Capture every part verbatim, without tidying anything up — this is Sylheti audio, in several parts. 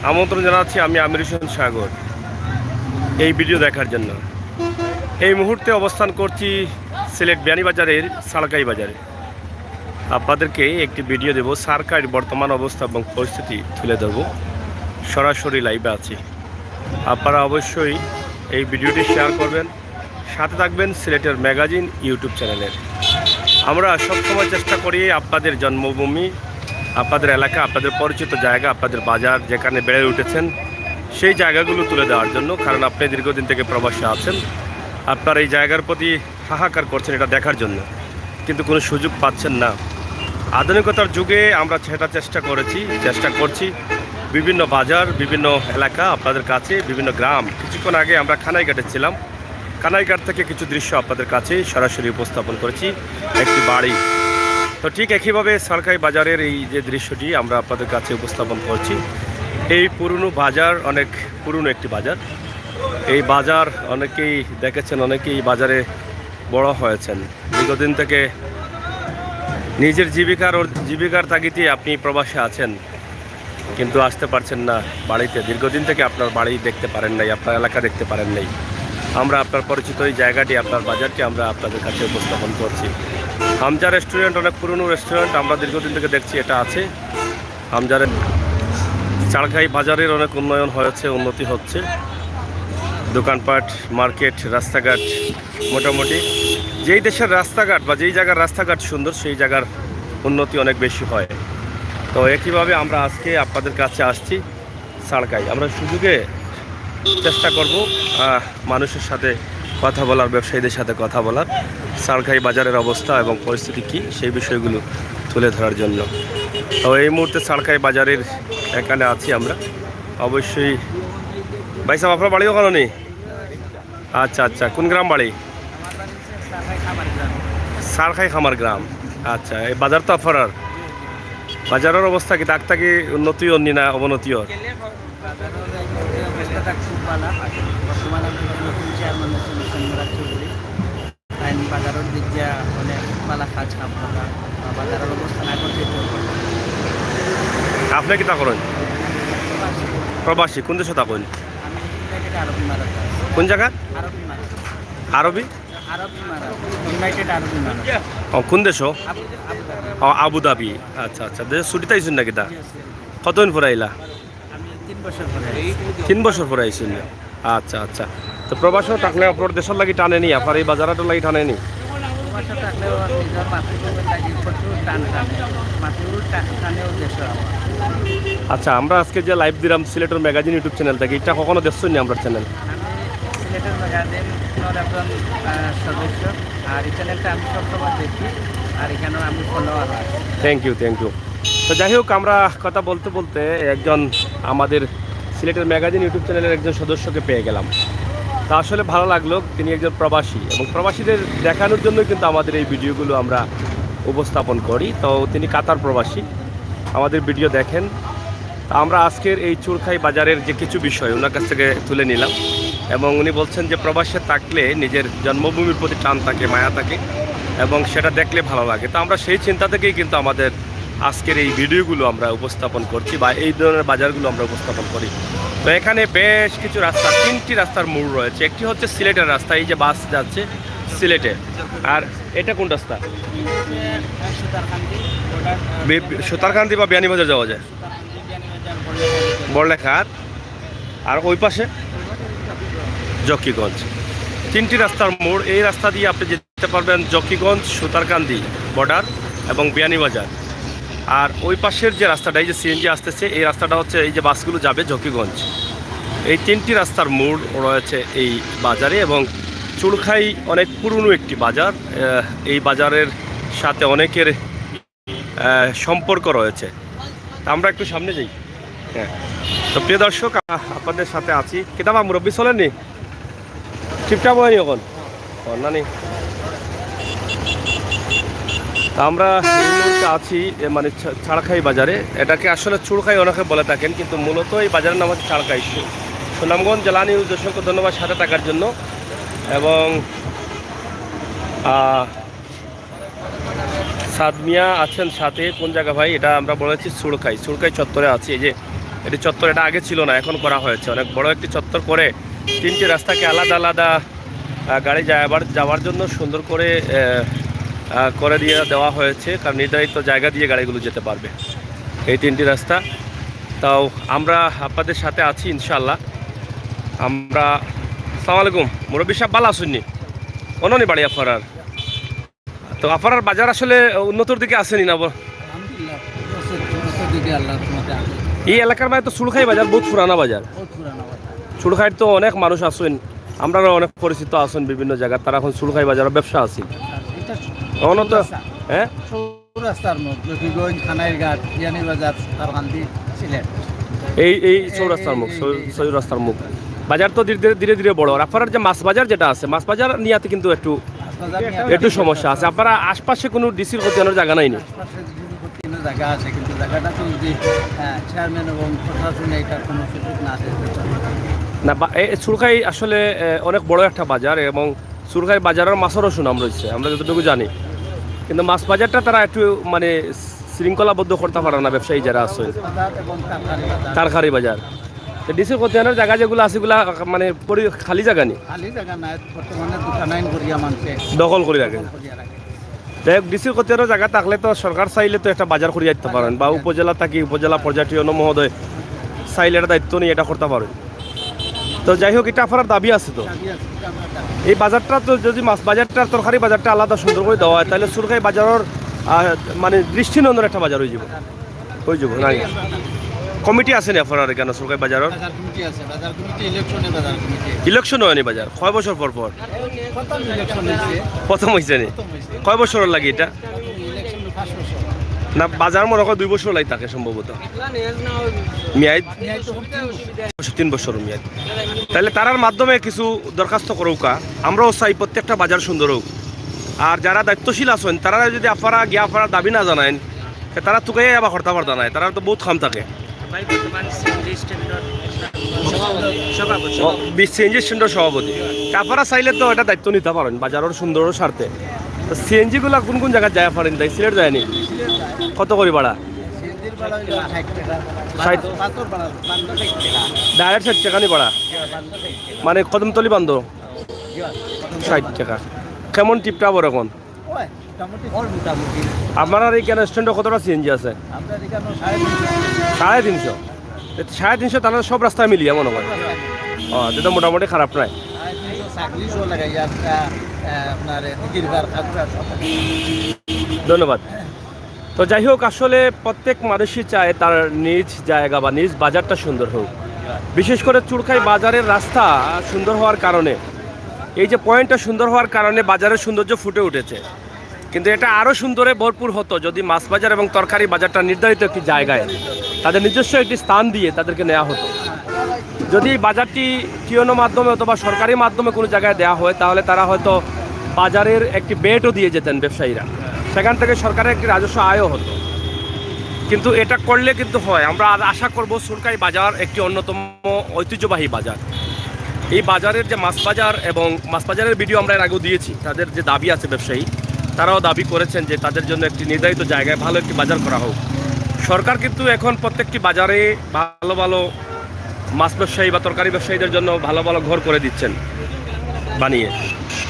আমন্ত্রণ জানাচ্ছি আমি আমির হোসেন সাগর এই ভিডিও দেখার জন্য। এই মুহূর্তে অবস্থান করছি সিলেট বিয়ানীবাজারের সালকাই বাজারে। আপনাদেরকে একটি ভিডিও দেব, সালকাইর বর্তমান অবস্থা এবং পরিস্থিতি তুলে ধরব। সরাসরি লাইভে আছি। আপনারা অবশ্যই এই ভিডিওটি শেয়ার করবেন, সাথে থাকবেন সিলেটের ম্যাগাজিন ইউটিউব চ্যানেলের। আমরা সবসময় চেষ্টা করি আপনাদের জন্মভূমি, আপনাদের এলাকা, আপনাদের পরিচিত জায়গা, আপনাদের বাজার, যেখানে বেড়ে উঠেছেন, সেই জায়গাগুলো তুলে দেওয়ার জন্য। কারণ আপনি দীর্ঘদিন থেকে প্রবাসে আছেন, আপনার এই জায়গার প্রতি হাহাকার করছেন এটা দেখার জন্য, কিন্তু কোনো সুযোগ পাচ্ছেন না। আধুনিকতার যুগে আমরা সেটা চেষ্টা করেছি, চেষ্টা করছি। বিভিন্ন বাজার, বিভিন্ন এলাকা আপনাদের কাছে, বিভিন্ন গ্রাম। কিছুক্ষণ আগে আমরা কানাইঘাটে ছিলাম। কানাইঘাট থেকে কিছু দৃশ্য আপনাদের কাছে সরাসরি উপস্থাপন করেছি, একটি বাড়ি। তো ঠিক একইভাবে সালকাই বাজারের এই যে দৃশ্যটি আমরা আপনাদের কাছে উপস্থাপন করছি, এই পুরনো বাজার, অনেক পুরনো একটি বাজার। এই বাজার অনেকেই দেখেছেন, অনেকেই এই বাজারে বড় হয়েছেন। দীর্ঘদিন থেকে নিজের জীবিকার অর-, জীবিকার তাগিদে আপনি প্রবাসে আছেন, কিন্তু আসতে পারছেন না বাড়িতে। দীর্ঘদিন থেকে আপনার বাড়ি দেখতে পারেন নাই, আপনার এলাকা দেখতে পারেন নাই। আমরা আপনার পরিচিত এই জায়গাটি, আপনার বাজারটি আমরা আপনাদের কাছে উপস্থাপন করছি। হামজা রেস্টুরেন্ট অনেক পুরনো রেস্টুরেন্ট, আমরা দীর্ঘদিন থেকে দেখছি এটা আছে। হামজারে চালকাই বাজারের অনেক উন্নয়ন হয়েছে, উন্নতি হচ্ছে। দোকানপাট, মার্কেট, রাস্তাঘাট, মোটামুটি যেই দেশের রাস্তাঘাট বা যেই জায়গার রাস্তাঘাট সুন্দর, সেই জায়গার উন্নতি অনেক বেশি হয়। তো একইভাবে আমরা আজকে আপনাদের কাছে আসছি চালকাই। আমরা সুযোগে চেষ্টা করব, আহ, মানুষের সাথে কথা বলার, ব্যবসায়ীদের সাথে কথা বলার, চালকাই বাজারের অবস্থা এবং পরিস্থিতি কী, সেই বিষয়গুলো তুলে ধরার জন্য। তো এই মুহূর্তে চালকাই বাজারের এখানে আছি আমরা। অবশ্যই, ভাই সাহেব, আপনার বাড়ি ওখানে নেই? আচ্ছা, আচ্ছা, কোন গ্রাম বাড়ি? সারখাই খামার গ্রাম। আচ্ছা, এই বাজার তো আপনার। বাজারের অবস্থা কি, দাগ থাকি উন্নতি অন্যি না অবনতি অর? বাজারের এই মুহূর্তে অবস্থাটা খুব ভালো। বর্তমানে আমি যে নতুন চেয়ারম্যান আছেন, হোসেন মুরাদ চৌধুরী, তাই বাজারের দিক দিয়া অনেক ভালো কাজ কাম করা, বা বাজারের অবস্থা না করতে তো আপনি কিতা করেন? প্রবাসী। প্রবাসী, কোন দেশো থাকেন? আমি ইউনাইটেড আরব ইমারাত আছি। কোন জায়গা? আরব ইমারাত। আরবি? আরব ইমারাত, ইউনাইটেড আরব ইমারাত। ও, কোন দেশো? Abu, Abu Dhabi. ও, আবু ধাবি। আচ্ছা, আচ্ছা। দেশো ছুটিত আইছইন না কিতা? জি, জি। কতদিন পরে আইলা? আমি তিন বছর পরে আইছি। তিন বছর পরে আইছইন না? আচ্ছা, আচ্ছা। তো প্রবাসো থাকলে আপনার দেশর লাগি টানে নি, আপনার এই বাজারটার লাগি টানে নি? প্রবাসো থাকলেও নিজের মাতৃভূমির লাগি প্রচুর টান টানে। মাতৃভূমির টান টানেও দেশো আমার। আচ্ছা, আমরা আজকে যে লাইভ দিলাম সিলেটের ম্যাগাজিন YouTube চ্যানেল থাকি, এটা কখনো দেখছইন নি আমরার চ্যানেল? আমি সিলেটের ম্যাগাজিনর একজন, আহ, সদস্য, আর এই চ্যানেলটা আমি সবসময় দেখি, আর এখানে আমি ফলোয়ার আছি। Thank you, thank you। তো যাই হোক, আমরা কথা বলতে বলতে একজন আমাদের সিলেটের ম্যাগাজিন YouTube চ্যানেলের একজন সদস্যকে পেয়ে গেলাম। তা আসলে ভালো লাগলো, তিনি একজন প্রবাসী এবং প্রবাসীদের দেখানোর জন্য কিন্তু আমাদের এই ভিডিওগুলো আমরা উপস্থাপন করি। তো তিনি কাতার প্রবাসী, আমাদের ভিডিও দেখেন। তা আমরা আজকের এই চুরখাই বাজারের যে কিছু বিষয় ওনার কাছ থেকে তুলে নিলাম এবং উনি বলছেন যে প্রবাসে থাকলে নিজের জন্মভূমির প্রতি টান থাকে, মায়া থাকে এবং সেটা দেখলে ভালো লাগে। তো আমরা সেই চিন্তা থেকেই কিন্তু আমাদের আজকের এই ভিডিওগুলো আমরা উপস্থাপন করছি বা এই ধরনের বাজারগুলো আমরা উপস্থাপন করি। তো এখানে বেশ কিছু রাস্তা, তিনটি রাস্তার মোড় রয়েছে। একটি হচ্ছে সিলেটের রাস্তা, এই যে বাস যাচ্ছে সিলেটে। আর এটা কোন রাস্তা? সুতারকান্দি, বি-, বি-, সুতারকান্দি বা বিয়ানীবাজার যাওয়া যায়। বড়লেখার। আর ওই পাশে জকিগঞ্জ। তিনটি রাস্তার মোড়। এই রাস্তা দিয়ে আপনি যেতে পারবেন জকিগঞ্জ, সুতারকান্দি বর্ডার এবং বিয়ানীবাজার। আর ওই পাশের যে রাস্তাটা, এই যে সিএনজি আসতেছে, এই রাস্তাটা হচ্ছে এই যে বাসগুলো যাবে জকিগঞ্জ। এই তিনটি রাস্তার মোড় রয়েছে এই বাজারে এবং চুরখাই অনেক পুরনো একটি বাজার। আহ, এই বাজারের সাথে অনেকের, আহ, সম্পর্ক রয়েছে। তা আমরা একটু সামনে যাই। হ্যাঁ, তো প্রিয় দর্শক, আ-, আপনাদের সাথে আছি। কিতাবা মুরব্বী চলেননি? টিপটপ হয়নি এখন? ও, না নি। তা আমরা এই মুহূর্তে আছি, এ, মানে, ছা-, ছাড়খাই বাজারে। এটাকে আসলে চুরখাই অনেকে বলে থাকেন, কিন্তু মূলত এই বাজারের নাম হচ্ছে ছাড়খাই। সু-, সুনামগঞ্জ জেলা নিউজ, অসংখ্য ধন্যবাদ সাথে থাকার জন্য। এবং, আ, সাদ মিয়া আছেন সাথে। কোন জায়গা ভাই? এটা আমরা বলেছি চুরখাই, চুরখাই চত্বরে আছি। এই যে এটি চত্বর, এটা আগে ছিল না, এখন করা হয়েছে। অনেক বড় একটি চত্বর করে তিনটি রাস্তাকে আলাদা আলাদা, আহ, গাড়ি যাবার, যাওয়ার জন্য সুন্দর করে, আহ, আহ, করে দিয়ে দেওয়া হয়েছে, কারণ নির্ধারিত জায়গা দিয়ে গাড়িগুলো যেতে পারবে এই তিনটি রাস্তা। তাও আমরা আপনাদের সাথে আছি ইনশাআল্লাহ। আমরা, আসসালামু আলাইকুম, মুরব্বী সাহেব, ভালা আছইন নি? অনো নি বাড়ি আপনারার? তো আপনারার বাজার আসলে উন্নতর দিকে আছে নি না? আলহামদুলিল্লাহ, উন্নতর দিকে আল্লাহর রহমতে আছে। এই এলাকার মাঝে তো চুলখাই বাজার বহুত পুরানা বাজার। বহুত পুরানা বাজার। চুলখাইর তো অনেক মানুষ আছইন, আমরারও অনেক পরিচিত আছইন বিভিন্ন জায়গার, তারা এখন চুলখাই বাজারো ব্যবসা আছইন। এটা অনো তো, রাস্তা। হ্যাঁ? চৌরাস্তার মুখ, জকিগঞ্জ, খানাইরঘাট, বিয়ানীবাজার, সারকান্দি, সিলেট। এই, এই এই, চৌরাস্তার এই, মুখ, এই, চৌ-, এই। চৌরাস্তার মুখ। বাজার তো ধীরে ধীরে, ধীরে ধীরে বড়। আর আপনারার যে মাছ বাজার যেটা আছে, মাছ বাজার নিয়াতে কিন্তু একটু, মাছ বাজার নিয়াতে একটু সমস্যা আছে। আপনারা আশপাশে কোনো ডিসির খতিয়ানর জায়গা নাই নি? আশপাশে ডিসির খতিয়ানর জায়গা আছে, কিন্তু জায়গাটা তো যদি, আহ, চেয়ারম্যান এবং প্রশাসনে এটার কোনো সুযোগ না দেয়, না, বা-, এ, এ চুলখাই আসলে, এ, অনেক বড় একটা বাজার এবং চুলখাই বাজারর মাছরও সুনাম রয়েছে, আমরা যতটুকু জানি। কিন্তু মাছ বাজারটা তারা একটু, মানে, শৃঙ্খলাবদ্ধ করতা পারে না ব্যবসায়ী যারা আছে। বাজার এবং তরকারি বাজার। তরকারি বাজার। তো ডিসির খতিয়ানর জায়গা যেগুলো আছে, এগুলা, মানে, পরি-, খালি জায়গা নি? খালি জায়গা নাই, বর্তমানে দোকানাইন করিয়া মানছে। দখল করি রাখে। দখল করিয়া রাখে। যাই হোক, ডিসির খতিয়ানর জায়গা থাকলে তো সরকার চাইলে তো একটা বাজার করিয়া দিতা পারইন, বা উপজেলা থাকি, উপজেলা পর্যায়ে টিওনো মহোদয় চাইলে এটা দায়িত্ব নিয়া এটা করতা পারইন। তো যাই হোক, এটা আপনারার দাবি আছে তো? দাবি আছে, এটা আমরা দাবি। এই বাজারটা তো যদি মাছ বাজারটা, তরকারি বাজারটা আলাদা সুন্দর করি দেওয়া হয়, তাইলে চুলখাই বাজারর, আহ, মানে, দৃষ্টিনন্দন একটা বাজার অইযিবো। অইযিবো, না? কমিটি আছে নি আপনারার এখানো চুলখাই বাজারর? বাজার কমিটি আছে, বাজার কমিটি, ইলেকশনে বাজার কমিটি। ইলেকশন অয়নি বাজার? কয় বছর পর পর? প্রথম ইলেকশন অইছে। প্রথম অইছে নি? প্রথম অইছে। কয় বছরর লাগি এটা? ইলেকশন পাঁচ বছর। না, বাজার মনে হয় দুই বছর লাগি থাকে সম্ভবত। মেয়াদ? মেয়াদ তো তিন বছর। তিন বছর মেয়াদ। তাইলে তারার মাধ্যমে কিছু দরখাস্ত করউক্কা, আমরাও চাই প্রত্যেকটা বাজার সুন্দর অউক। আর যারা দায়িত্বশীল আছইন, তারা যদি আপনারা গিয়া আপনারার দাবি না জানাইন, তে তারা তুকাইয়া আবার করতা পারতা নায়, তারার তো বহুত কাম থাকে। ভাই, বর্তমান সিএনজি স্ট্যান্ডর সভাপতি। ও, বি-, সিএনজি স্ট্যান্ডর সভাপতি। তে আপনারা চাইলে তো এটা দায়িত্ব নিতা পারইন বাজারর সুন্দরর স্বার্থে। তো সিএনজি গুলা কোন কোন জাগাত যায় পারইন তাই? সিলেট যায় নি? কত করি ভাড়া? সিএনজির ভাড়া অইলো ষাইট টেকা। ষাইট? বাসর ভাড়া, বান্দর ষাইট টেকা। ডাইরেক্ট ষাইট টেকা নি ভাড়া? হ্যাঁ, বান্দর ষাইট টেকা। মানে কদমতলি বান্দর? জি, কদমতলি ষাইট বান্দর। টেকা। কেমন টিপটাপ অর এখন? ওই, মোটামুটি। ওর মোটামুটি। আপনারার এইখানো স্ট্যান্ডো কতটা সিএনজি আছে? আমরার এইখানো সাড়ে তিনশো। সাড়ে তিনশো? এ, সাড়ে তিনশো তাহলে সব রাস্তায় মিলিয়া মনে হয়। ও, এটা তো মোটামুটি খারাপ নায়। সাড়ে তিনশো, চাকরিশো লাগাইয়া, আহ, আহ, আপনার, এ, দিঘির ঘর, খাজুরা সব। ধন্যবাদ। তো যাই হোক, আসলে প্রত্যেক মানুষই চায় তার নিজ জায়গা বা নিজ বাজারটা সুন্দর হোক। বিশেষ করে চুলখাই বাজারের রাস্তা সুন্দর হওয়ার কারণে, এই যে পয়েন্টটা সুন্দর হওয়ার কারণে বাজারের সৌন্দর্য ফুটে উঠেছে। কিন্তু এটা আরও সুন্দরে ভরপুর হতো যদি মাছ বাজার এবং তরকারি বাজারটা নির্ধারিত একটি জায়গায়, তাদের নিজস্ব একটি স্থান দিয়ে তাদেরকে নেওয়া হতো। যদি এই বাজারটি টিওনোর মাধ্যমে অথবা সরকারি মাধ্যমে কোনো জায়গায় দেওয়া হয়, তাহলে তারা হয়তো বাজারের একটি বেটও দিয়ে যেতেন ব্যবসায়ীরা, সেখান থেকে সরকারের একটি রাজস্ব আয়ও হতো। কিন্তু এটা করলে কিন্তু হয়, আমরা আ-, আশা করব চুলখাই বাজার একটি অন্যতম ঐতিহ্যবাহী বাজার। এই বাজারের যে মাছ বাজার এবং মাছ বাজারের ভিডিও আমরা এর আগেও দিয়েছি, তাদের যে দাবি আছে ব্যবসায়ী, তারাও দাবি করেছেন যে তাদের জন্য একটি নির্ধারিত জায়গায় ভালো একটি বাজার করা হোক। সরকার কিন্তু এখন প্রত্যেকটি বাজারে ভালো ভালো মাছ ব্যবসায়ী বা তরকারি ব্যবসায়ীদের জন্য ভালো ভালো ঘর করে দিচ্ছেন বানিয়ে,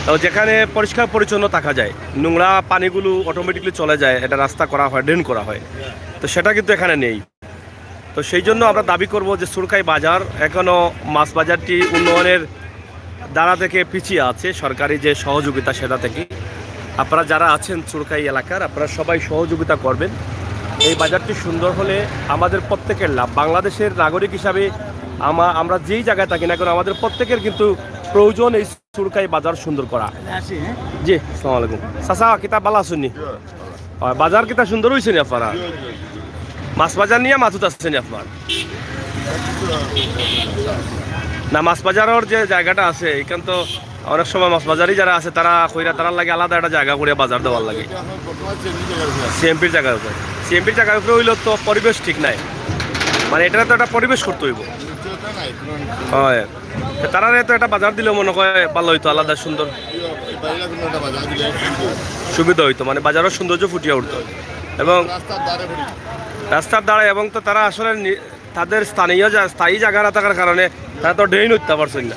তো যেখানে পরিষ্কার পরিচ্ছন্ন থাকা যায়, নোংরা পানিগুলো অটোমেটিকলি চলে যায়, এটা রাস্তা করা হয়, ড্রেন করা হয়, তো সেটা কিন্তু এখানে নেই। তো সেই জন্য আমরা দাবি করব যে চুলখাই বাজার এখনও মাছ বাজারটি উন্নয়নের ধারা থেকে পিছিয়ে আছে, সরকারি যে সহযোগিতা সেটা থেকে। আপনারা যারা আছেন চুলখাই এলাকার, আপনারা সবাই সহযোগিতা করবেন। এই বাজারটি সুন্দর হলে আমাদের প্রত্যেকের লাভ। বাংলাদেশের নাগরিক হিসাবে আমা-, আমরা যেই জায়গায় থাকি না কেন, আমাদের প্রত্যেকের কিন্তু প্রয়োজন এই চুলখাই বাজার সুন্দর করা। আসি, হ্যাঁ? জি, আসসালামু আলাইকুম। চাচা, কিতা ভালা আছইন নি? অয়, বাজার কিতা সুন্দর অইছে নি আপনারার? মাছ বাজার নিয়া মাতুত আছে নি আপনার? না, মাছ বাজারর যে জায়গাটা আছে, এখান তো অনেক সময় মাছ বাজারি যারা আছে, তারা কইরা, তারার লাগি আলাদা একটা জায়গা করিয়া বাজার দেওয়ার লাগি। এটা এখন বর্তমানে সিএনজি জায়গার উপরে আছে। সিএমপির জায়গার উপরে। সিএমপির জায়গার উপরে অইলে তো পরিবেশ ঠিক নাই, মানে, এটা তো একটা পরিবেশ করতে অইবো। নিশ্চয়তা নাই, কোনো নিশ্চয়তা নাই। অয়। তারারে তো একটা বাজার দিলে মনে হয় ভালো অইতো, আলাদা সুন্দর। বাইরে কোনো একটা বাজার দিলে সুবিধা অইতো। সুবিধা অইতো, মানে, বাজারর সৌন্দর্য ফুটিয়া উঠতো। এবং রাস্তার ধারে পড়ি। রাস্তার ধারে, এবং তো তারা আসলে নি-, তাদের স্থানীয় জা-, স্থায়ী জাগা না থাকার কারণে তারা তো ড্রেন অইতা পারছইন না।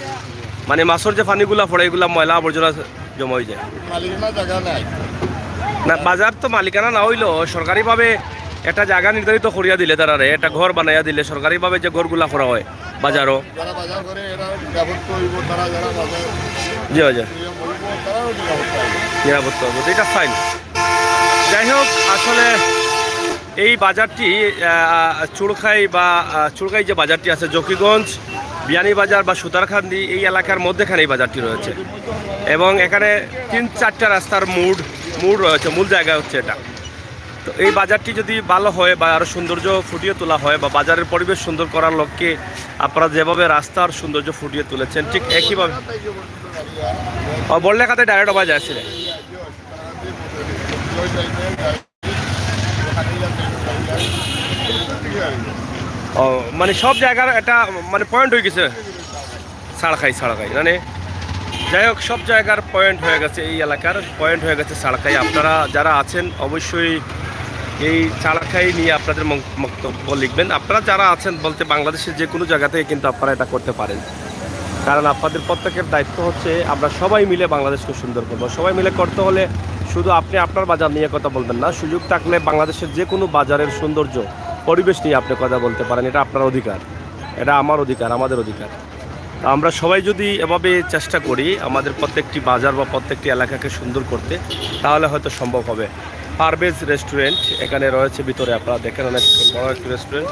মানে মাছর যে পানিগুলা পড়ে, এগুলা ময়লা আবর্জনা জমা অইযায়। মালিকানা জাগা নাই। না, বাজার তো মালিকানা না অইলেও সরকারিভাবে একটা জাগা নির্ধারিত করিয়া দিলে তারারে, একটা ঘর বানাইয়া দিলে সরকারিভাবে যে ঘরগুলা করা হয় বাজারও। যারা বাজার করে এরা নিরাপত্তা অইব, তারা যারা বাজার জি, বাজার। নিয়ম অইব, তারাও নিরাপত্তা অইব। নিরাপত্তা অইব, এটা ফাইন। যাই হোক, আসলে এই বাজারটি, আহ, চুরখাই বা, আহ, চুরখাই যে বাজারটি আছে, জকিগঞ্জ, বিয়ানীবাজার বা সুতারকান্দি, এই এলাকার মধ্যেখানে এই বাজারটি রয়েছে। এবং এখানে তিন চারটা রাস্তার মোড়, মোড় রয়েছে, মূল জায়গা হচ্ছে এটা। তো এই বাজারটি যদি ভালো হয় বা আরও সৌন্দর্য ফুটিয়ে তোলা হয় বা বাজারের পরিবেশ সুন্দর করার লক্ষ্যে আপনারা যেভাবে রাস্তার সৌন্দর্য ফুটিয়ে তুলেছেন, ঠিক একইভাবে। ও, বললে খাতে ডাইরেক্ট হওয়া যায় আসলে। ও, মানে সব জায়গার একটা মানে পয়েন্ট হয়ে গেছে। ছাড়খাই, ছাড়খাই, মানে যাই হোক, সব জায়গার পয়েন্ট হয়ে গেছে, এই এলাকার পয়েন্ট হয়ে গেছে ছাড়খাই। আপনারা যারা আছেন অবশ্যই এই ছাড়খাই নিয়ে আপনাদের মং-, বক্তব্য লিখবেন। আপনারা যারা আছেন বলতে বাংলাদেশের যে কোনো জায়গা থেকে কিন্তু আপনারা এটা করতে পারেন, কারণ আপনাদের প্রত্যেকের দায়িত্ব হচ্ছে আমরা সবাই মিলে বাংলাদেশকে সুন্দর করব। সবাই মিলে করতে হলে শুধু আপনি আপনার বাজার নিয়ে কথা বলবেন না, সুযোগ থাকলে বাংলাদেশের যে কোনো বাজারের সৌন্দর্য, পরিবেশ নিয়ে আপনি কথা বলতে পারেন। এটা আপনার অধিকার, এটা আমার অধিকার, আমাদের অধিকার। তো আমরা সবাই যদি এভাবে চেষ্টা করি আমাদের প্রত্যেকটি বাজার বা প্রত্যেকটি এলাকাকে সুন্দর করতে, তাহলে হয়তো সম্ভব হবে। পারভেজ রেস্টুরেন্ট এখানে রয়েছে ভিতরে, আপনারা দেখেন অনেক বড় একটি রেস্টুরেন্ট।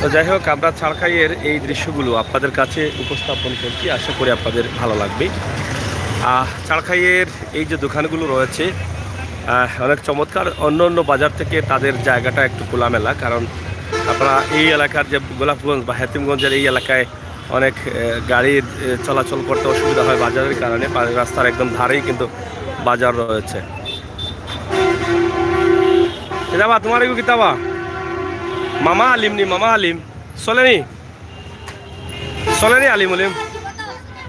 তো যাই হোক, আমরা ছাড়খাইয়ের এই দৃশ্যগুলো আপনাদের কাছে উপস্থাপন করছি, আশা করি আপনাদের ভালো লাগবে। আহ, ছাড়খাইয়ের এই যে দোকানগুলো রয়েছে, আহ, অনেক চমৎকার। অন্য অন্য বাজার থেকে তাদের জায়গাটা একটু খোলামেলা, কারণ আপনারা এই এলাকার যে গোলাপগঞ্জ বা হেতিমগঞ্জের এই এলাকায় অনেক, আহ, গাড়ির, আহ, চলাচল করতে অসুবিধা হয় বাজারের কারণে। পা-, রাস্তার একদম ধারেই কিন্তু বাজার রয়েছে। কিতাবা, তোমার এগু কিতাবা? মামা আলিম নি, মামা আলিম। চলেনি? চলেনি আলিম উলিম?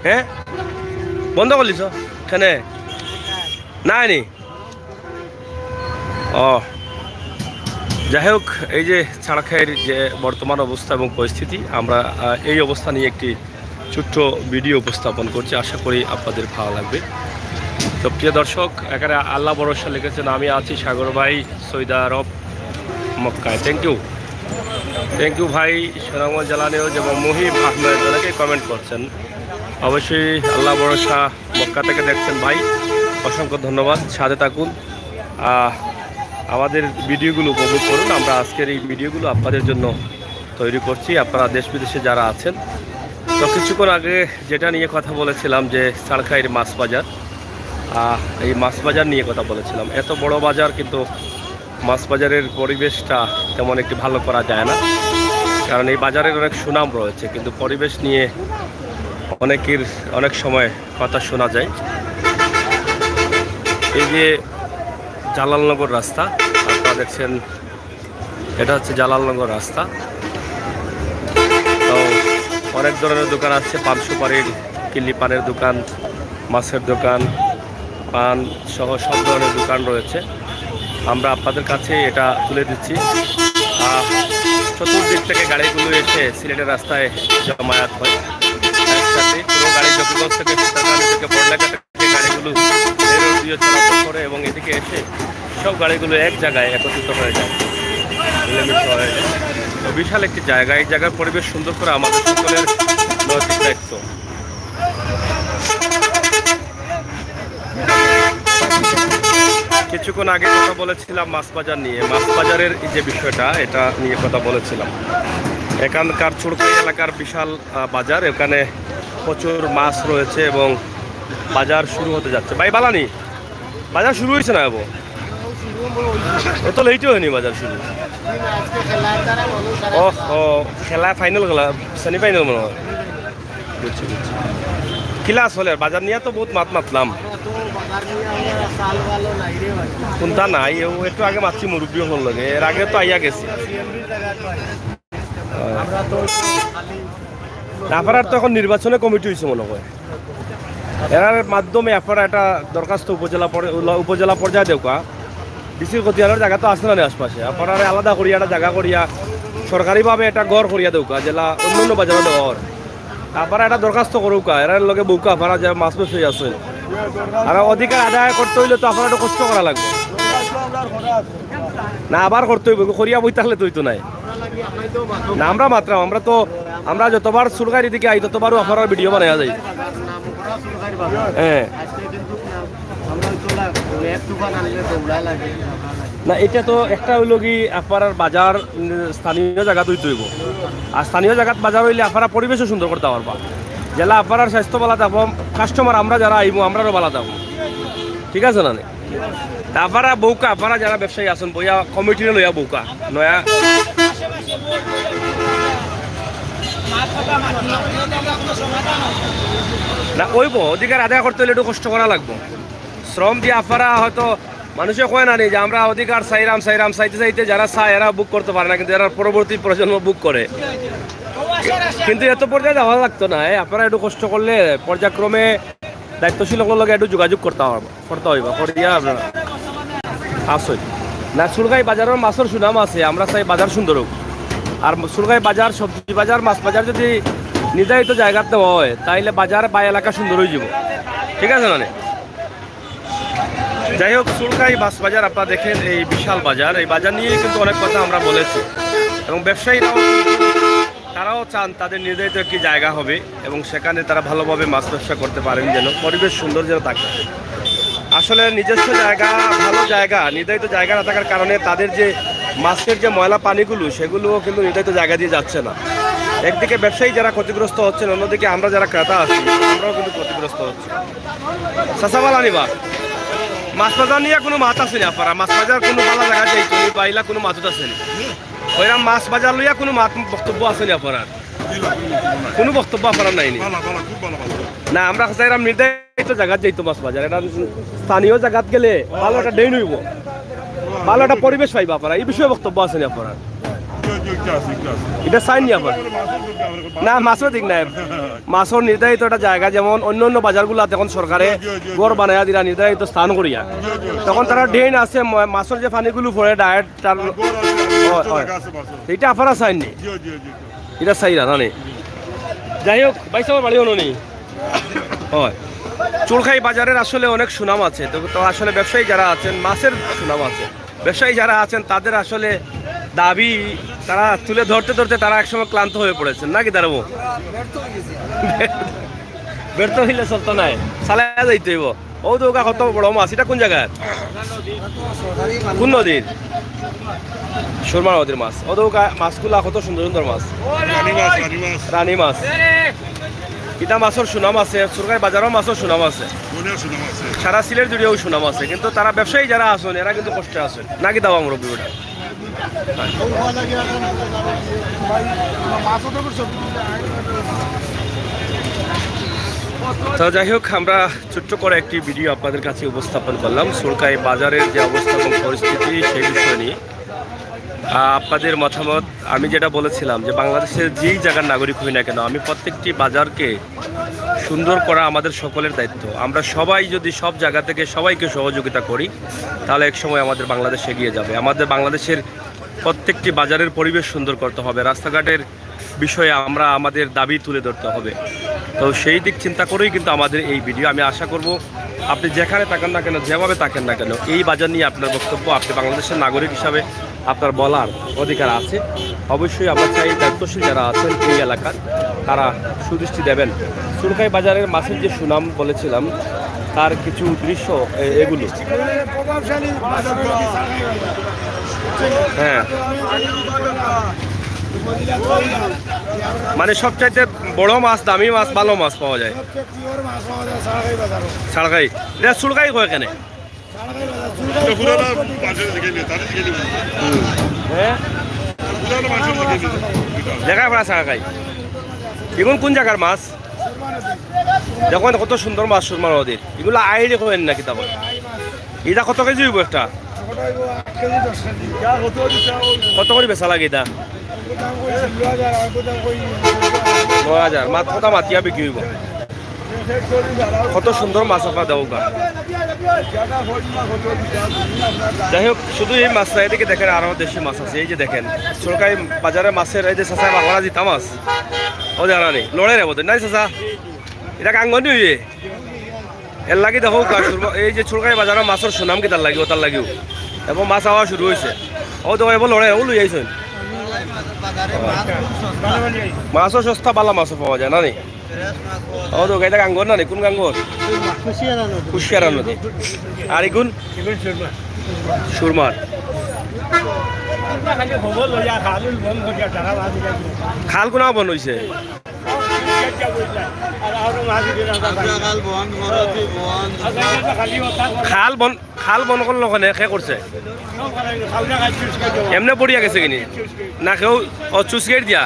হ্যাঁ? বন্ধ করলিছ? কেনে? নাই নি? ও, যাই হোক, এই যে ছাড়খাইর যে বর্তমান অবস্থা এবং পরিস্থিতি, আমরা, আহ, এই অবস্থা নিয়ে একটি ছোট্ট ভিডিও উপস্থাপন করছি, আশা করি আপনাদের ভালো লাগবে। তো প্রিয় দর্শক, এখানে আল্লাহ ভরসা লিখেছেন, "আমি আছি সাগর ভাই, সৌদি আরব, মক্কায়।" থ্যাংক ইউ, থ্যাংক ইউ ভাই। সোনামল জালানিও এবং মুহিব আহমেদ অনেকেই কমেন্ট করছেন। অবশ্যই আল্লাহ ভরসা মক্কা থেকে দেখছেন ভাই, অসংখ্য ধন্যবাদ, সাথে থাকুন। আহ, আমাদের ভিডিওগুলো উপভোগ করুন। আমরা আজকের এই ভিডিওগুলো আপনাদের জন্য তৈরি করছি, আপনারা দেশ বিদেশে যারা আছেন। তো কিছুক্ষণ আগে যেটা নিয়ে কথা বলেছিলাম যে ছাড়খাইর মাছ বাজার, আহ, এই মাছ বাজার নিয়ে কথা বলেছিলাম। এত বড় বাজার, কিন্তু মাছ বাজারের পরিবেশটা তেমন একটি ভালো করা যায় না, কারণ এই বাজারের অনেক সুনাম রয়েছে, কিন্তু পরিবেশ নিয়ে অনেকের অনেক সময় কথা শোনা যায়। এই যে জালালনগর রাস্তা, আপনারা দেখছেন, এটা হচ্ছে জালালনগর রাস্তা। তো অনেক ধরনের দোকান আছে, পান সুপারির, কিল্লি পানের দোকান, মাছের দোকান, পান সহ সব ধরনের দোকান রয়েছে। আমরা আপনাদের কাছে এটা তুলে দিচ্ছি। আহ, চতুর্দিক থেকে গাড়িগুলো এসে সিলেটের রাস্তায় জমায়েত হয়। একসাথে পুরো গাড়ি জকিগঞ্জ থেকে, সুতারকান্দি থেকে, বর্ণাঘাট থেকে গাড়িগুলো এই রোড দিয়ে চলাচল করে এবং এদিকে এসে সব গাড়িগুলো এক জায়গায় একত্রিত হয়ে যায়, মিলেমিশে হয়ে যায়। তো বিশাল একটি জায়গা, এই জায়গার পরিবেশ সুন্দর করা আমাদের সকলের নৈতিক দায়িত্ব। কিছুক্ষণ আগে কথা বলেছিলাম মাছ বাজার নিয়ে, মাছ বাজারের এই যে বিষয়টা, এটা নিয়ে কথা বলেছিলাম। এখানকার চুরখাই এলাকার বিশাল, আহ, বাজার, এখানে প্রচুর মাছ রয়েছে এবং বাজার শুরু হতে যাচ্ছে। ভাই, বালানি, বাজার শুরু হয়েছে না? ও তো লেটই হয়নি বাজার শুরু। ওহো, খেলা ফাইনাল, খেলা সেমিফাইনাল মনে হয়। বুঝছি, বুঝছি। কিলা চলে বাজার নিয়ে তো বহুত মাত মাতলাম। কোনটা নাই, ও একটু আগে মাতছি মুরব্বী হল লাগে, এর আগে তো আইয়া গেছি। আপনারার তো এখন নির্বাচনে কমিটি হয়েছে মনে হয়। এরার মাধ্যমে আপনারা একটা দরখাস্ত উপজেলা পর-, উলা-, উপজেলা পর্যায়ে দেউকা। ডিসির খতিয়ানর জাগা তো আছে না নি আশপাশে? আপনারা আলাদা করিয়া একটা জাগা করিয়া সরকারিভাবে একটা ঘর করিয়া দেউকা, যেলা অন্য অন্য বাজারো দেওয়া অর। আপনারা একটা দরখাস্ত করউকা, এরার লগে বউকা, আপনারা যে মাছ ব্যবসায়ী আছইন। আর অধিকার আদায় করতে অইলে তো আপনারা একটু কষ্ট করা লাগবো। না, আবার করতে অইবো, করিয়া বই থাকলে তো অইতো নায়। না, আমরা মাতরাম, আমরা তো, আমরা যতবার চুলকাইর দিকে আই, ততবারও আপনারার ভিডিও বানাইয়া যাই। হ্যাঁ। না, এটা তো একটা অইলো কি, আপনারার বাজার, উম, স্থানীয় জাগাত অইতে অইবো। আর স্থানীয় জাগাত বাজার অইলে আপনারা পরিবেশও সুন্দর করতা পারবা। যেলা আপনারার স্বাস্থ্য ভালা থাকবো, কাস্টমার আমরা যারা আইমু, আমরারও ভালা থাকবো। ঠিক আছে না নি? তা আপনারা বউকা, আপনারা যারা ব্যবসায়ী আছইন, বইয়া কমিটিরে লইয়া বউকা। নয়া না, অইবো, অধিকার আদায় করতে অইলে একটু কষ্ট করা লাগবো। শ্রম দিয়া আপনারা হয়তো, মানুষে কয় না নি যে আমরা অধিকার চাইরাম, চাইরাম, চাইতে চাইতে যারা চায় এরা ভোগ করতে পারে না, কিন্তু এরার পরবর্তী প্রজন্ম ভোগ করে। কিন্তু এত পর্যায়ে যাওয়া লাগতো না, এই আপনারা একটু কষ্ট করলে পর্যায়ক্রমে দায়িত্বশীল অকলর লগে একটু যোগাযোগ করতা পারবা। করতা অইবা, করিয়া আপনারা আছইন। না, চুলকাই বাজারর মাছর সুনাম আছে, আমরা চাই বাজার সুন্দর অউক। আর চুলকাই বাজার, সবজি বাজার, মাছ বাজার যদি নির্ধারিত জাগাত দেওয়া অয়, তাইলে বাজার বা এলাকা সুন্দর অইযিবো। ঠিক আছে না নি? যাই হোক, চুলকাই মাছ বাজার আপনারা দেখেন, এই বিশাল বাজার, এই বাজার নিয়েই কিন্তু অনেক কথা আমরা বলেছি। এবং ব্যবসায়ীরাও, তারাও চান তাদের নির্ধারিত একটি জায়গা হবে এবং সেখানে তারা ভালোভাবে মাছ ব্যবসা করতে পারেন, যেন পরিবেশ সুন্দর যেন থাকে। আসলে নিজস্ব জায়গা, ভালো জায়গা, নির্ধারিত জায়গা না থাকার কারণে তাদের যে মাছের যে ময়লা পানিগুলো, সেগুলোও কিন্তু নির্ধারিত জায়গা দিয়ে যাচ্ছে না। একদিকে ব্যবসায়ী যারা ক্ষতিগ্রস্ত হচ্ছেন, অন্যদিকে আমরা যারা ক্রেতা আছি, আমরাও কিন্তু ক্ষতিগ্রস্ত হচ্ছি। চাচা, ভালা নি বা? মাছ বাজার নিয়া কুনু মাত আছে নি আপনারার? মাছ বাজার কুনু ভালা জাগা যাইতো নি বা ইলা কুনু মাত আছে নি? অইরা মাছ বাজার লইয়া কুনু মাত বক্তব্য আছে নি আপনারার? কুনু বক্তব্য আপনারার নাই নি? না, আমরা চাইরাম নির্ধারিত জাগাত যাইতো মাছ বাজার। এটা স্থানীয় জাগাত গেলে ভালো একটা ড্রেন অইবো, ভালো একটা পরিবেশ পাইবা আপনারা। এই বিষয়ে বক্তব্য আছে নি আপনারার? এটা চাইন নি আপনারা? না, মাছর দিক নাই। মাছর নির্ধারিত একটা জাগা, যেমন অন্য অন্য বাজারগুলাত এখন সরকারে ঘর বানাইয়া দিরা নির্ধারিত স্থান করিয়া। তখন তারা ড্রেন আছে, ম-, মাছর যে পানিগুলো পড়ে ডায়েট তার, অয়, অয়। এটা আপনারা চাইন নি? এটা চাইরা না নি? যাই হোক, ভাই সাহেব বাড়ি অনো নি? অয়। চুলকাই বাজারের আসলে অনেক সুনাম আছে। তো, তো আসলে ব্যবসায়ী যারা আছেন, মাছের সুনাম আছে। ব্যবসায়ী যারা আছেন, তাদের আসলে দাবি তারা তুলে ধরতে ধরতে তারা একসময় ক্লান্ত হয়ে পড়েছেন, নাকি দাঁড়াবো? ব্যর্থ হইলে চলতো নায়, চালাইয়া যাইতে অইবো। ও তো ওগা কত বড় মাছ, এটা কোন জাগার? কোন নদীর? সুরমা নদীর মাছ। ও তো ওগা মাছগুলা কত সুন্দর সুন্দর মাছ। রানী মাছ, রানী মাছ। রানী মাছ। ইটা মাছর সুনাম আছে, চুলকাই বাজারও মাছর সুনাম আছে। সারা সিলেট জুড়েও সুনাম আছে, কিন্তু তারা ব্যবসায়ী যারা আছেন, এরা কিন্তু কষ্টে আছেন। নাকি দাও মুরব্বি ওটা? তো যাই হোক, আমরা ছোট্ট করে একটি ভিডিও আপনাদের কাছে উপস্থাপন করলাম, চুলকাই বাজারের যে অবস্থা এবং পরিস্থিতি, সেই বিষয় নিয়ে। আহ, আপনাদের মতামত, আমি যেটা বলেছিলাম যে বাংলাদেশের যেই জায়গার নাগরিক হই না কেন, আমি প্রত্যেকটি বাজারকে সুন্দর করা আমাদের সকলের দায়িত্ব। আমরা সবাই যদি সব জায়গা থেকে সবাইকে সহযোগিতা করি, তাহলে এক সময় আমাদের বাংলাদেশ এগিয়ে যাবে। আমাদের বাংলাদেশের প্রত্যেকটি বাজারের পরিবেশ সুন্দর করতে হবে, রাস্তাঘাটের বিষয়ে আমরা আমাদের দাবি তুলে ধরতে হবে। তো সেই দিক চিন্তা করেই কিন্তু আমাদের এই ভিডিও। আমি আশা করব আপনি যেখানে থাকেন না কেন, যেভাবে থাকেন না কেন, এই বাজার নিয়ে আপনার বক্তব্য, আপনি বাংলাদেশের নাগরিক হিসাবে আপনার বলার অধিকার আছে। অবশ্যই আমরা চাই দায়িত্বশীল যারা আছেন এই এলাকার, তারা সুদৃষ্টি দেবেন। চুলকাই বাজারের মাছের যে সুনাম বলেছিলাম, তার কিছু দৃশ্য এ-, এগুলো। হ্যাঁ, মানে সবচাইতে বড় মাছ, দামি মাছ, ভালো মাছ পাওয়া যায়। ছাড়খাই, এটা চুলকাই কয় কেনে? হ্যাঁ, দেখা পড়া ছাড়খাই। এখন কোন জায়গার মাছ? দেখুন কত সুন্দর মাছ সুরমা নদীর। এগুলো আইড়ে কইন নাকি তখন? এটা কত কেজি অইবো একটা? কত করি বেচা লাগে এটা? নয় হাজার। মাত-, কথা মাতিয়া বিক্রি অইবো। কত সুন্দর মাছ আপনারা দেখউক্কা। যাই হোক, শুধু এই মাছ না, এদিকে দেখেন আরো দেশি মাছ আছে। এই যে দেখেন, সরকারি বাজারে মাছের এই যে চাচা বাংলা জিতা মাছ, ও জানা নেই, লড়ে রে বোধ নাই চাচা, এটা কাঙ্গনি হইয়ে। এর লাগি দেখো, গা সুরমা-, এই যে সরকারি বাজারে মাছের সুনাম কিতার লাগি, ওটার লাগিও। এবং মাছ আওয়া শুরু হয়েছে। ও দেখো, এবার লড়ে, ও লই আইছেন। মাছও সস্তা, বালা মাছও পাওয়া যায় না নি? ও তো, এটা গাঙ্গর না নি? কোন গাঙ্গর? কুশিয়ারা নদী। আর ইগুন? সুরমার। খাল কোনা বন হইছে? খাল বন, খাল বন করলো ওখানে, কে করছে? এমনে পড়িয়া গেছে কিনি? না কেউ, ও চুইস গেট দিয়া?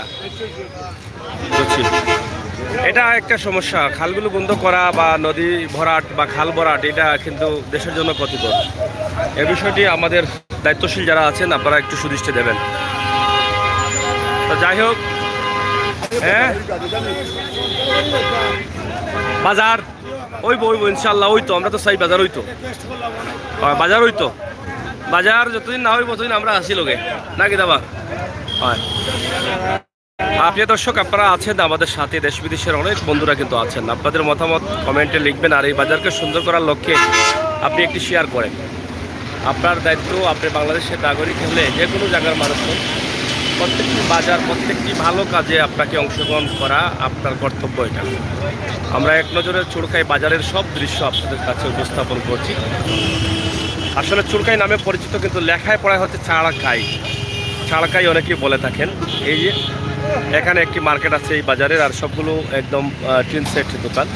বুঝছি। এটা একটা সমস্যা, খালগুলো বন্ধ করা বা নদী ভরাট বা খাল ভরাট, এটা কিন্তু দেশের জন্য ক্ষতিকর। এ বিষয়টি আমাদের দায়িত্বশীল যারা আছেন, আপনারা একটু সুদৃষ্টি দেবেন। তো যাই হোক, হ্যাঁ, বাজার ওই বই বই ইনশাল্লাহ, ওই তো, আমরা তো চাই বাজার ওই তো। হয়, বাজার ওই তো। বাজার যতদিন না হইব, ততদিন আমরা আসি লগে, নাকি দাবা? হয়। প্রিয় দর্শক, আপনারা আছেন আমাদের সাথে, দেশ বিদেশের অনেক বন্ধুরা কিন্তু আছেন। আপনাদের মতামত কমেন্টে লিখবেন, আর এই বাজারকে সুন্দর করার লক্ষ্যে আপনি একটি শেয়ার করেন। আপনার দায়িত্ব, আপনি বাংলাদেশের নাগরিক হলে যে কোনো জায়গার মানুষ হন, প্রত্যেকটি বাজার, প্রত্যেকটি ভালো কাজে আপনাকে অংশগ্রহণ করা আপনার কর্তব্য। এটা আমরা এক নজরে চুরকাই বাজারের সব দৃশ্য আপনাদের কাছে উপস্থাপন করছি। আসলে চুরকাই নামে পরিচিত, কিন্তু লেখায় পড়ায় হচ্ছে চাড়াকাই। চাড়াকাই অনেকেই বলে থাকেন। এই যে এখানে একটি মার্কেট আছে এই বাজারের, আর সবগুলো একদম টিন সেট দোকান।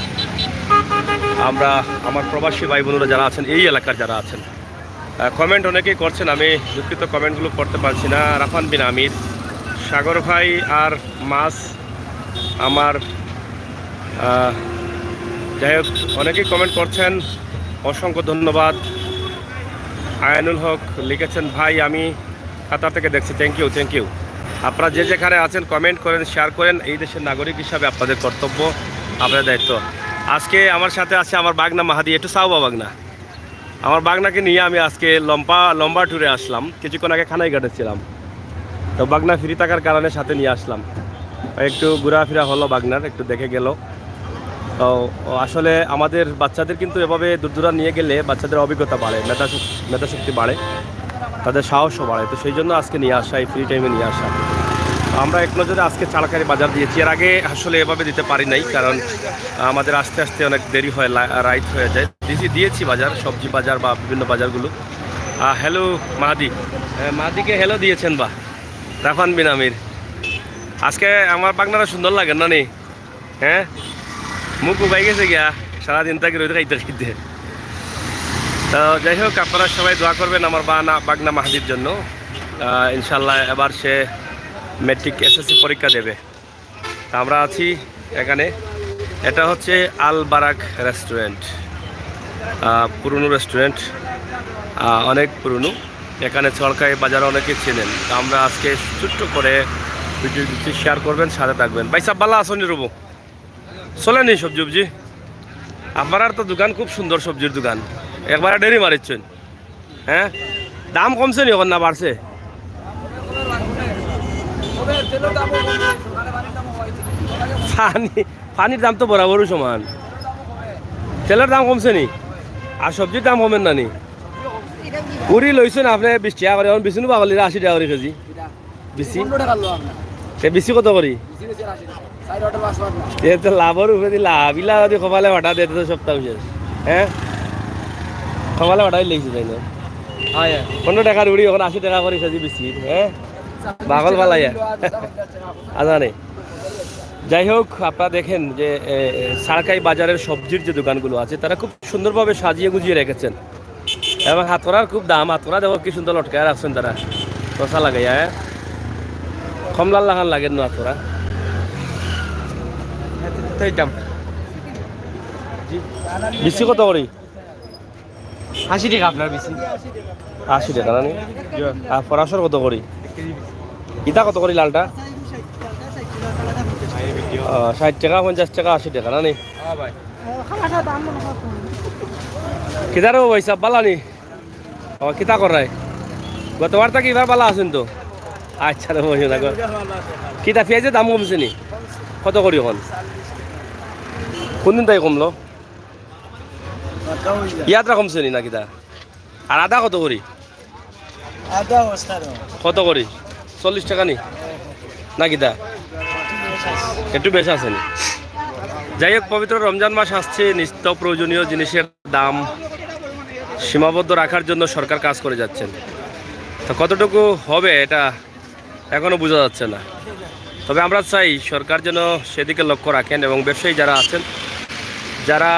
আমরা, আমার প্রবাসী ভাই বোনেরা যারা আছেন, এই এলাকার যারা আছেন, কমেন্ট অনেকেই করছেন, আমি দুঃখিত, কমেন্টগুলো করতে পারছি না। রাফান বিন আমির, সাগর ভাই আর মাছ আমার, আহ, যাই হোক, অনেকেই কমেন্ট করছেন, অসংখ্য ধন্যবাদ। আয়ানুল হক লিখেছেন, "ভাই, আমি কাতার থেকে দেখছি।" Thank you, thank you. আপনারা যে যেখানে আছেন, কমেন্ট করেন, শেয়ার করেন, এই দেশের নাগরিক হিসাবে আপনাদের কর্তব্য, আপনাদের দায়িত্ব। আজকে আমার সাথে আছে আমার বাগনা মাহাদি, একটু চাও বা বাগনা। আমার বাগনাকে নিয়ে আমি আজকে লম্বা লম্বা ট্যুরে আসলাম। কিছুক্ষণ আগে খানাইঘাটে ছিলাম, তো বাগনা ফ্রি থাকার কারণে সাথে নিয়ে আসলাম। একটু ঘোরাফেরা হলো বাগনার, একটু দেখে গেল। তো আসলে আমাদের বাচ্চাদের কিন্তু এভাবে দূর দূরা নিয়ে গেলে বাচ্চাদের অভিজ্ঞতা বাড়ে, মেধা শক-, মেধাশক্তি বাড়ে, তাদের সাহসও বাড়ে। তো সেই জন্য আজকে নিয়ে আসা, এই ফ্রি টাইমে নিয়ে আসা। আমরা এক নজরে আজকে চাড়াকাই বাজার দিয়েছি, এর আগে আসলে এভাবে দিতে পারি নাই, কারণ আমাদের আস্তে আস্তে অনেক দেরি হয়, লা-, রাইত হয়ে যায়। দিয়েছি, দিয়েছি বাজার, সবজি বাজার বা বিভিন্ন বাজারগুলো। আহ, হ্যালো মাহাদি, আহ, মাহাদিকে হ্যালো দিয়েছেন বা রাফান বিন আমির। আজকে আমার বাগনারা সুন্দর লাগে না নি? হ্যাঁ, মুখ উবাই গেছে গিয়া সারাদিন থাকি রইতে খাইতে খাইতে। তো যাই হোক, আপনারা সবাই দোয়া করবেন আমার বানা-, বাগনা মাহাদির জন্য। আহ, ইনশাল্লাহ এবার সে ম্যাট্রিক এসএসসি পরীক্ষা দেবে। তা আমরা আছি এখানে, এটা হচ্ছে আল বারাক রেস্টুরেন্ট, আহ, পুরনো রেস্টুরেন্ট, আহ, অনেক পুরনো। এখানে চড়কাই বাজার অনেকে চেনেন। তা আমরা আজকে ছোট্ট করে ভিডিও দিচ্ছি, শেয়ার করবেন, সাথে থাকবেন। ভাই সাহেব, ভালো আছেন নি রবু? চলেনি সবজি উবজি? আপনার তো দোকান খুব সুন্দর, সবজির দোকান, একবারে ডেরি মারিচ্ছেন। হ্যাঁ, দাম কমছে নি এখন না বাড়ছে? পানি, পানির দাম তো বরাবরই সমান। তেলের দাম কমছে নি? আর সবজির দাম কমের না নি? উড়ি লইছেন আপনি বিশ টাকা করে, এখন বিষ্ণু পাগলিরা আশি টাকা করে কেজি। বিসি? পনেরো টাকা লো আপনার। তে বিসি কত করি? বিসি বেশি আর আসে না। চার অটো পাঁচ অটো না। এ তো লাভর উপরে দি লাভ, ইলা যদি কপালে ফাটা দে, তো সপ্তাহ শেষ। হ্যাঁ? কপালে ফাটাই লেগেছে তাই না? হ্যাঁ, হ্যাঁ। পনেরো টাকার উড়ি, এখন আশি টাকা করে কেজি বিসি, হ্যাঁ? পাগল ফালাইয়া। আজানে। যাই হোক, আপনারা দেখেন যে, এ, এ, সারকাই বাজারের সবজির যে দোকানগুলো আছে, তারা খুব সুন্দরভাবে সাজিয়ে গুজিয়ে রেখেছেন। এবং হাতকড়ার খুব দাম, হাতকড়া দেখো কি সুন্দর লটকায় রাখছেন তারা, কষা লাগাইয়া, হ্যাঁ? কমলার লাখান লাগে না হাতকড়া। তাই দাম। বিসি কত করি? আশি টাকা আপনার বিসি। আশি টাকা না নি? আর ফরাসর কত করি? ইটা কত করি লালটা? আহ, ষাট টাকা, পঞ্চাশ টাকা, আশি টাকা না নি? হ্যাঁ ভাই। খালাটা দাম মনে হয় কম। কিতা রে ভাই সাব, বালা নি? ও, কিতা কররায়? গতবার থাকি ইবার বালা আছইন তো? আচ্ছা রে ভাই, না কর। কিতা পিয়াইজর দাম কমছে নি? কত করি অখন? কুনদিন থাকি কমলো? ইয়াত্রা কমছে নি না কিতা? আর আদা কত করি? আদা অবস্থা রে। কত করি? চল্লিশ টাকা নি? না কিতা? একটু বেশ আছে নি? যাই হোক, পবিত্র রমজান মাস আসছে, নিত্য প্রয়োজনীয় জিনিসের দাম সীমাবদ্ধ রাখার জন্য সরকার কাজ করে যাচ্ছেন। তো কতটুকু হবে এটা এখনো বোঝা যাচ্ছে না। তবে আমরা চাই সরকার যেন সেদিকে লক্ষ্য রাখেন এবং ব্যবসায়ী যারা আছেন, যারা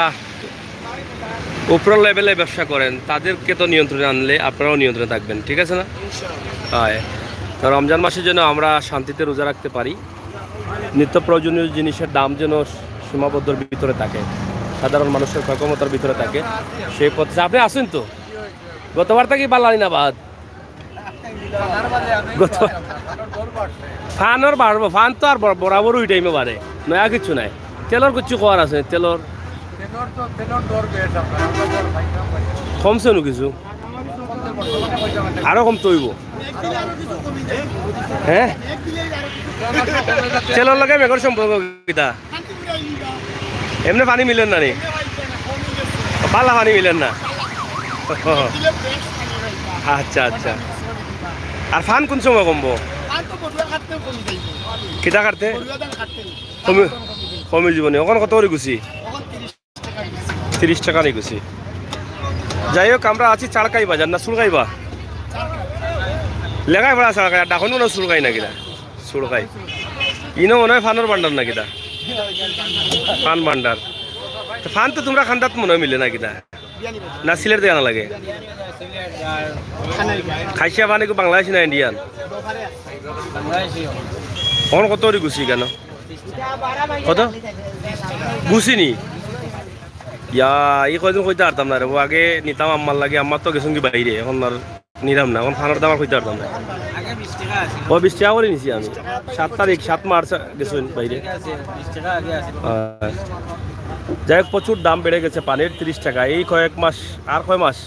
উপর লেভেলে ব্যবসা করেন, তাদেরকে তো নিয়ন্ত্রণে আনলে আপনারাও নিয়ন্ত্রণে থাকবেন, ঠিক আছে না? হয়। তো রমজান মাসে যেন আমরা শান্তিতে রোজা রাখতে পারি, নিত্য প্রয়োজনীয় জিনিসের দাম যেন সীমাবদ্ধর ভিতরে থাকে, সাধারণ মানুষের ক্ষমতার ভিতরে থাকে, সেই পথে আপনি আছেন তো। গতবার থাকি বালা নি না বাদ? গত ফানর বাড়বো, ফান তো আর বর-, বরাবর ওই টাইমে বাড়ে, নয়া কিচ্ছু নাই। তেলর কিচ্ছু কওয়ার আছে, তেলর তেলর তো, তেলর দর বেশ আপনার, আমরা দর পাইতাম পারি। কমছে নু কিছু, আরো কমতে অইবো। হ্যাঁ, তেলর লগে মেঘর সম্পর্ক কিতা? এমনে পানি মিলের না নি? বালা পানি মিলের না? আচ্ছা, আচ্ছা। আর ফান কোন সময় কমবো? কিতা কাটতে? কমি, কমি জীবনে। অখন কত করি গুছি? তিরিশ টাকা নি গুছি। যাই হোক, আমরা আছি চাড়কাই বাজার না সুরগাই বা? লেখাপড়া চাড়কাই, আর ডাকন মনে হয় সুরগাই না কিতা? সুরগাই। ইনো মনে হয় ফানর ভান্ডার না কিতা? ফান ভান্ডার। তো ফান তো তোমরা খান্দাত মনে হয় মিলে না কিতা? না সিলেট থেকে আনা লাগে? খাইশা ফান কি বাংলাদেশি না ইন্ডিয়ান? অখন কত করি গুছি কেন? কত? গুছি নি? ইয়া, ই কয়দিন কইতে পারতাম না রে, ও আগে নিতাম আম্মার লাগি, আম্মার তো গেছুন কি বাইরে, অখন আর নিলাম না, অখন ফানর দাম আর কইতে পারতাম না। ও বিশ টাকা করি নিছি আমি, সাত তারিখ, সাত মার্চ গেছুন বাইরে। হ্যাঁ। যাই হোক, প্রচুর দাম বেড়ে গেছে পানির, তিরিশ টাকা। এই কয়েক মাস, আর কয় মাস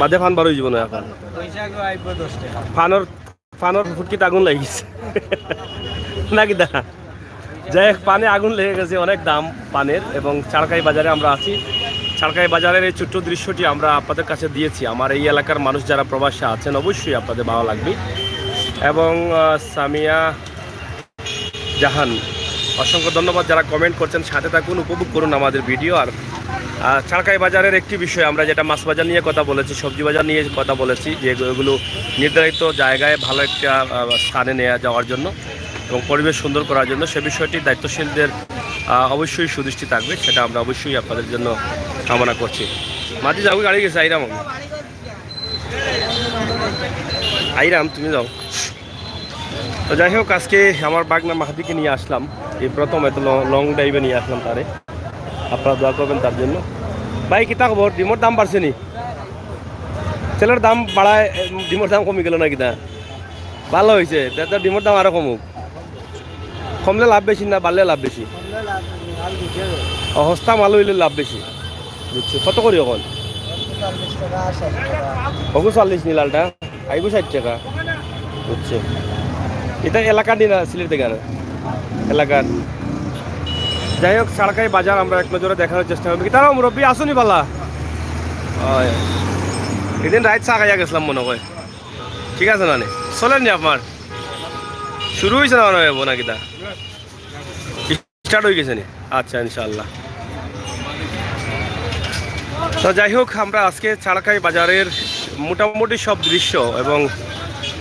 বাদে ফান বার অই জীবনে অখন। ফানর ফানর ফুটকিত আগুন লাগিছে না কিতা? যাই হোক, পানে আগুন লেগে গেছে, অনেক দাম পানের। এবং চাড়কাই বাজারে আমরা আছি। চাড়কাই বাজারের এই ছোট্ট দৃশ্যটি আমরা আপনাদের কাছে দিয়েছি। আমার এই এলাকার মানুষ যারা প্রবাসে আছেন, অবশ্যই আপনাদের ভালো লাগবে। এবং, আহ, সামিয়া জাহান, অসংখ্য ধন্যবাদ। যারা কমেন্ট করছেন, সাথে থাকুন, উপভোগ করুন আমাদের ভিডিও। আর, আহ, চাড়কাই বাজারের একটি বিষয়, আমরা যেটা মাছ বাজার নিয়ে কথা বলেছি, সবজি বাজার নিয়ে কথা বলেছি, যে এগুলো নির্ধারিত জায়গায় ভালো একটা, আহ, স্থানে নিয়ে যাওয়ার জন্য এবং পরিবেশ সুন্দর করার জন্য, সে বিষয়টি দায়িত্বশীলদের, আহ, অবশ্যই সুদৃষ্টি থাকবে, সেটা আমরা অবশ্যই আপনাদের জন্য কামনা করছি। মাঝে যাবো, গাড়ি গেছে, আইরাম আমি। আইরাম, তুমি যাও। তো যাই হোক, আজকে আমার বাগনা মাহাদিকে নিয়ে আসলাম, এই প্রথম এত ল-, লং ড্রাইভে নিয়ে আসলাম তারে। আপনারা দোয়া করবেন তার জন্য। ভাই, কিতা খবর? ডিমর দাম বাড়ছে নি? তেলর দাম বাড়ায়, এ, ডিমর দাম কমি গেল না কিতা? ভালো হইছে, তে তো ডিমর দাম আরো কমুক। কমলে লাভ বেশি না বাড়লে লাভ বেশি? কমলে লাভ, লাভ বেশি হবে। ও, হস্তা মাল হইলে লাভ বেশি। বুঝছি, কত করি অখন? চল্লিশ টাকা, ষাট টাকা। অগু চল্লিশ নি লালটা, আইগু ষাট টাকা। বুঝছি। এটা এলাকার নি না, সিলেট থেকে আনে? এলাকার। যাই হোক, চাড়কাই বাজার আমরা এক নজরে দেখানোর চেষ্টা করবো। কিতা রে মুরব্বি, আছো নি বালা? হয়। এদিন রাইত চা খাইয়া গেছিলাম মনে হয়। ঠিক আছে না নি? চলেন নি আপনার? শুরু হইছে না মনে হয়, না কিতা? স্টার্ট হয়ে গেছে নি? আচ্ছা, ইনশাআল্লাহ। তো যাই হোক, আমরা আজকে চাড়কাই বাজারের মোটামুটি সব দৃশ্য এবং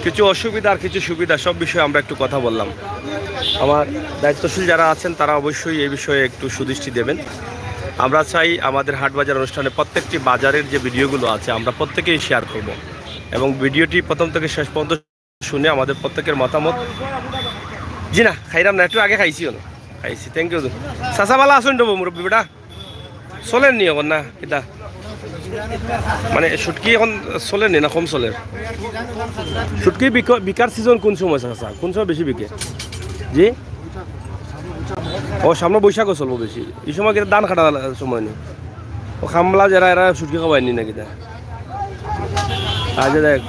কিছু অসুবিধা আর কিছু সুবিধা, সব বিষয়ে আমরা একটু কথা বললাম। আমার দায়িত্বশীল যারা আছেন, তারা অবশ্যই এই বিষয়ে একটু সুদৃষ্টি দেবেন। আমরা চাই আমাদের হাট বাজার অনুষ্ঠানে প্রত্যেকটি বাজারের যে ভিডিওগুলো আছে, আমরা প্রত্যেকেই শেয়ার করব এবং ভিডিওটি প্রথম থেকে শেষ পর্যন্ত শুনে আমাদের প্রত্যেকের মতামত। জি না, খাইরাম না, একটু আগে খাইছি অনো। খাইছি, থ্যাংক ইউ। চাচা বালা আছইন তো মুরব্বি বেটা? চলের নি অখন না, কিতা? মানে শুটকি অখন চলের নি না কম চলের? শুটকি বিক-, বিকার সিজন কোন সময় চাচা? কোন সময় বেশি বিকে? জি? ও, সামনে বৈশাখও চলবো বেশি। এই সময় কিতা ধান কাটার সময় নি? খামলা যারা, এরা শুটকি খাবায়নি নাকি তা? আচ্ছা, দেখ।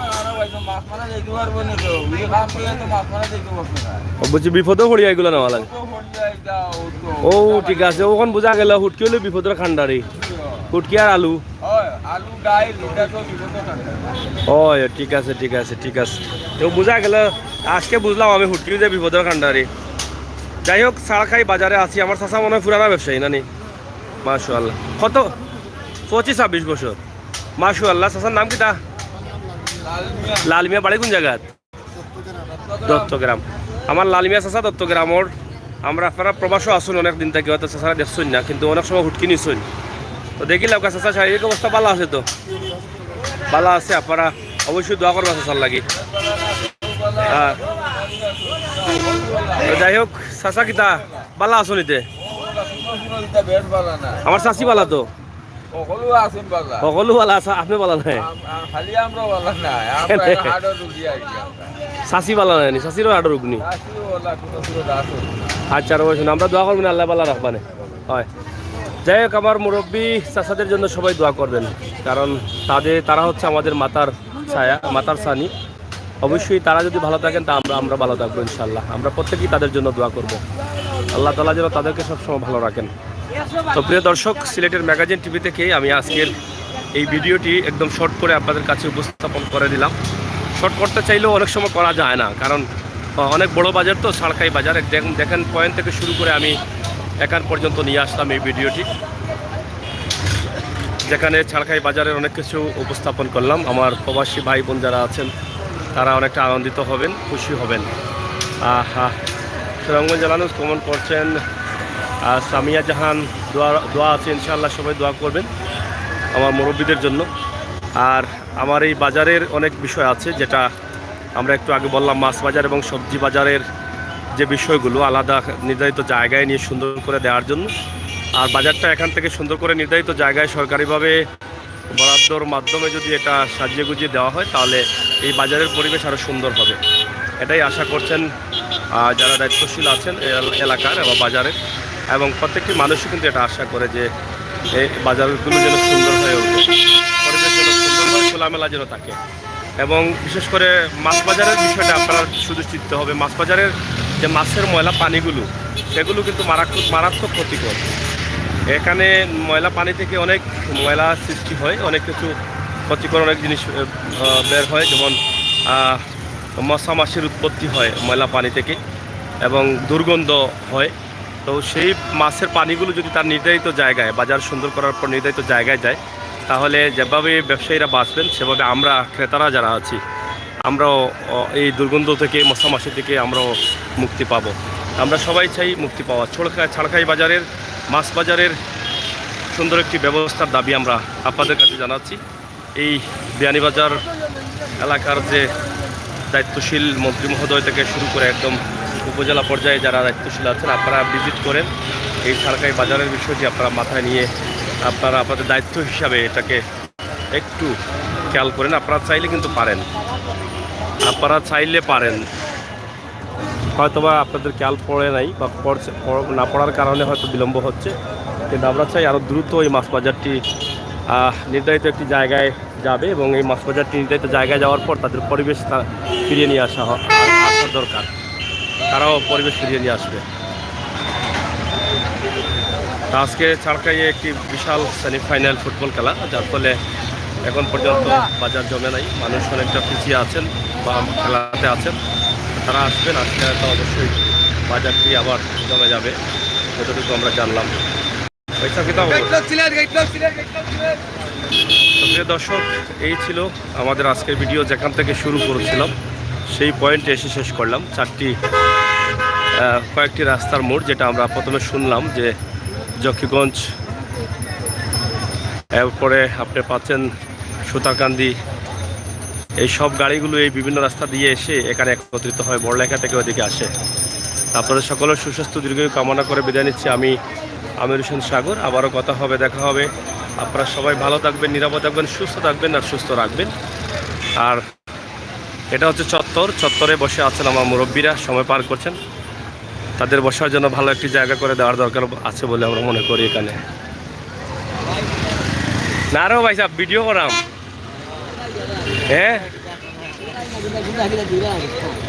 ও, বলছি, বিপদও পড়িয়া এগুলা নেওয়া লাগে। ও, ঠিক আছে, অখন বুঝা গেল, হুটকি অইলে বিপদর কান্ডারি। হুটকি আর আলু। অয়, ঠিক আছে, ঠিক আছে, ঠিক আছে। তো বুঝা গেল, আজকে বুঝলাম আমি হুটকি যে বিপদর কান্ডারি। যাই হোক, ছাড়খাই বাজারে আছি, আমার চাচা মনে হয় পুরানা ব্যবসায়ী, নানি? মাশাআল্লাহ। কত? পঁচিশ ছাব্বিশ বছর। মাশাআল্লাহ। চাচার নাম কিতা? লাল মিয়া। বাড়ি কোন জাগাত? দত্তগ্রাম। আমার লাল মিয়া চাচা দত্তগ্রামর। আমরা, আপনারা প্রবাসও আছইন অনেক দিন থাকি, হয়তো চাচারা দেখছইন না, কিন্তু অনেক সময় হুটকি নিছইন। তো দেখিলাউক্কা, চাচার শারীরিক অবস্থা ভালা আছে তো? ভালা আছে। আপনারা অবশ্যই দোয়া করবা চাচার লাগি। হ্যাঁ। তো যাই হোক, চাচা কিতা ভালা আছইন নি তে? আমার চাচি ভালা তো? হকলু আছইন ভালা। হকলু ভালা আছে, আপনে ভালা নায়? আম-, আম-, খালি আমরা ভালা নায়, আমরা হাড়র রুগী আর কি আমরা। চাচি ভালা নায় নি? চাচিরও হাড়র রোগ নি? আচ্ছা, আর ওই শুনো, আমরা দোয়া করবো না, আল্লাহ ভালা রাখবা নে। হয়। যাই হোক, আমার মুরব্বী চাচাদের জন্য সবাই দোয়া করবেন, কারণ তাদের, তারা হচ্ছে আমাদের মাথার ছায়া, মাথার ছানি। অবশ্যই তারা যদি ভালো থাকেন, তা আমরা, আমরা ভালো থাকবো ইনশাআল্লাহ। আমরা প্রত্যেকেই তাদের জন্য দোয়া করব, আল্লাহ তাআলা যেন তাদেরকে সবসময় ভালো রাখেন। তো প্রিয় দর্শক, সিলেটের ম্যাগাজিন টিভি থেকে আমি আজকের এই ভিডিওটি একদম শর্ট করে আপনাদের কাছে উপস্থাপন করে দিলাম। শর্ট করতে চাইলেও অনেক সময় করা যায় না, কারণ, আহ, অনেক বড় বাজার তো, ছাড়খাই বাজার। এক দেখেন, দেখেন পয়েন্ট থেকে শুরু করে আমি এখান পর্যন্ত নিয়ে আসলাম এই ভিডিওটি, যেখানে ছাড়খাই বাজারের অনেক কিছু উপস্থাপন করলাম। আমার প্রবাসী ভাই বোন যারা আছেন, তারা অনেকটা আনন্দিত হবেন, খুশি হবেন। আহা, সুনামগঞ্জ জানানো কমেন্ট করছেন। আর সামিয়া জাহান, দোয়া, দোয়া আছে ইনশাআল্লাহ, সবাই দোয়া করবেন আমার মুরব্বীদের জন্য। আর আমার এই বাজারের অনেক বিষয় আছে, যেটা আমরা একটু আগে বললাম, মাছ বাজার এবং সবজি বাজারের যে বিষয়গুলো আলাদা নির্ধারিত জায়গায় নিয়ে সুন্দর করে দেওয়ার জন্য। আর বাজারটা এখান থেকে সুন্দর করে নির্ধারিত জায়গায় সরকারিভাবে বরাদ্দর মাধ্যমে যদি এটা সাজিয়ে গুজিয়ে দেওয়া হয়, তাহলে এই বাজারের পরিবেশ আরও সুন্দর হবে, এটাই আশা করছেন, আহ, যারা দায়িত্বশীল আছেন এই এল-, এলাকার এবং বাজারের, এবং প্রত্যেকটি মানুষই কিন্তু এটা আশা করে যে এই বাজারগুলো যেন সুন্দর হয়ে ওঠে, পরিবেশ যেন সুন্দর হয়, খোলামেলা যেন থাকে। এবং বিশেষ করে মাছ বাজারের বিষয়টা আপনারা শুধু চিনতে হবে, মাছ বাজারের যে মাছের ময়লা পানিগুলো, সেগুলো কিন্তু মারাত্মক, মারাত্মক ক্ষতিকর। এখানে ময়লা পানি থেকে অনেক ময়লা সৃষ্টি হয়, অনেক কিছু ক্ষতিকর অনেক জিনিস, আহ, বের হয়, যেমন, আহ, মশা মাছির উৎপত্তি হয় ময়লা পানি থেকে এবং দুর্গন্ধ হয়। তো সেই মাছের পানিগুলো যদি তার নির্ধারিত জায়গায়, বাজার সুন্দর করার পর নির্ধারিত জায়গায় যায়, তাহলে যেভাবে ব্যবসায়ীরা বাঁচবেন, সেভাবে আমরা ক্রেতারা যারা আছি, আমরাও, অ, এই দুর্গন্ধ থেকে, মশা মাছি থেকে আমরাও মুক্তি পাবো। আমরা সবাই চাই মুক্তি পাওয়া। ছাড়খাই, ছাড়খাই বাজারের, মাছ বাজারের সুন্দর একটি ব্যবস্থার দাবি আমরা আপনাদের কাছে জানাচ্ছি। এই বিয়ানীবাজার এলাকার যে দায়িত্বশীল মন্ত্রী মহোদয় থেকে শুরু করে একদম উপজেলা পর্যায়ে যারা দায়িত্বশীল আছেন, আপনারা ভিজিট করেন, এই ছাড়খাই বাজারের বিষয়টি আপনারা মাথায় নিয়ে আপনারা আপনাদের দায়িত্ব হিসাবে এটাকে একটু খেয়াল করেন। আপনারা চাইলে কিন্তু পারেন, আপনারা চাইলে পারেন। হয়তোবা আপনাদের খেয়াল পড়ে নাই বা পড়ছে, পড়-, না পড়ার কারণে হয়তো বিলম্ব হচ্ছে, কিন্তু আমরা চাই আরও দ্রুত এই মাছ বাজারটি, আহ, নির্ধারিত একটি জায়গায় যাবে এবং এই মাছ বাজারটি নির্ধারিত জায়গায় যাওয়ার পর তাদের পরিবেশ তা ফিরিয়ে নিয়ে আসা হ-, আসার দরকার, তারাও পরিবেশ ফিরিয়ে নিয়ে আসবে। তা আজকে ছাড়খাইয়ে একটি বিশাল সেমিফাইনাল ফুটবল খেলা, যার ফলে এখন পর্যন্ত বাজার জমে নাই, মানুষ অনেকটা পিছিয়ে আছেন বা খেলাতে আছেন। তারা আসবেন, আসলে তো অবশ্যই বাজারটি আবার জমে যাবে, যতটুকু আমরা জানলাম। পয়সা কিতা হবে? তো প্রিয় দর্শক, এই ছিল আমাদের আজকের ভিডিও। যেখান থেকে শুরু করেছিলাম, সেই পয়েন্টে এসে শেষ করলাম। চারটি, আহ, কয়েকটি রাস্তার মোড়, যেটা আমরা প্রথমে শুনলাম যে জকিগঞ্জ, এরপরে আপনি পাচ্ছেন সুতারকান্দি। এই সব গাড়িগুলো এই বিভিন্ন রাস্তা দিয়ে এসে এখানে একত্রিত হয়, বড়লেখা থেকে ওদিকে আসে। আপনাদের সকলের সুস্বাস্থ্য দীর্ঘায়ু কামনা করে বিদায় নিচ্ছি আমি, আমির হোসেন সাগর। আবারও কথা হবে, দেখা হবে। আপনারা সবাই ভালো থাকবেন, নিরাপদ থাকবেন, সুস্থ থাকবেন আর সুস্থ রাখবেন। আর এটা হচ্ছে চত্বর, চত্বরে বসে আছেন আমার মুরব্বীরা, সময় পার করছেন। তাদের বসার জন্য ভালো একটি জায়গা করে দেওয়ার দরকার আছে বলে আমরা মনে করি এখানে। না রে ভাই সাহেব, ভিডিও করাম। হ্যাঁ,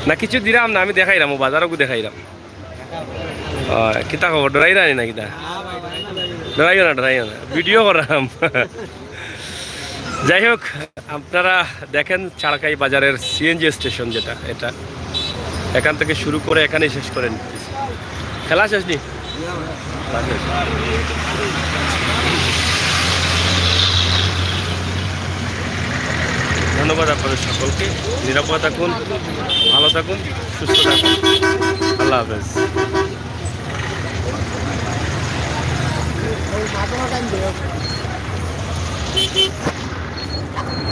না, কিছু দিরাম না, আমি দেখাইরাম, ও বাজারও দেখাইরাম। আহ, কিতা খবর, ডরাইরানি না কিতা? ডরাইও না, ডরাইও না, ভিডিও করাম। যাই হোক, আপনারা দেখেন চাড়কাই বাজারের সিএনজি স্টেশন, যেটা এটা, এখান থেকে শুরু করে এখানেই শেষ করেন। খেলা শেষ নি? ধন্যবাদ আপনাদের সকলকে। নিরাপদ থাকুন, ভালো থাকুন, সুস্থ থাকুন। আল্লাহ হাফেজ।